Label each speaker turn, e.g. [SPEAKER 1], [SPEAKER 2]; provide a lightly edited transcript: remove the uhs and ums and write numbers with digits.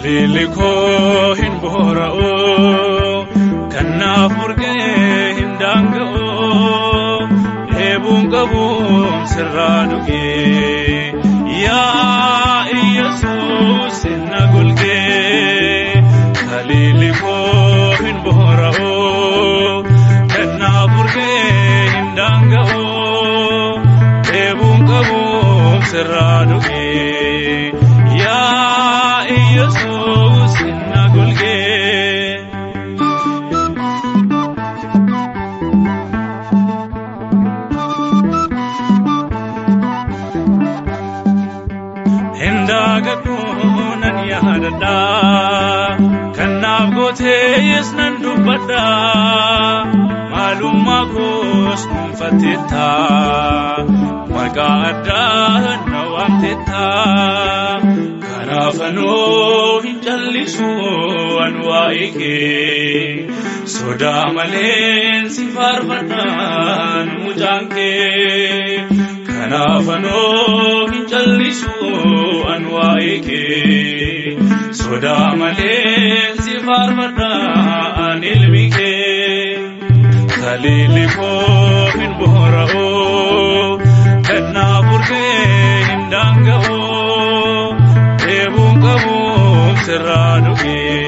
[SPEAKER 1] Taliilli koo hin boora'u, kanaaf murgee hin daanga'u, dheebuun qabuun sirraa dhugee, yaa Iyyasuus na golgee. Taliilli koo hin boora'u, kanaaf murgee hin daanga'u, dheebuun qabuun sirraa dhugee, yaa Iyyasuus na golgee. Hin daagadhu nan yaadadha, kanaaf gootees nan dubbadha, maalummaa koos dhuunfatteetta, maqaa addaa na waamteetta. Kanaaf anoo hin callisu an waa'ee kee, sodaa maleen si faarfadhaan mucaan kee. Kanaaf anoo hin callisu an waa'ee kee, sodaa maleen si faarfadhaan ilmi kee. Taliilli koo hin boora'u, kanaaf murgee hin daanga'u, dheebuun qabuun sirraa dhugee.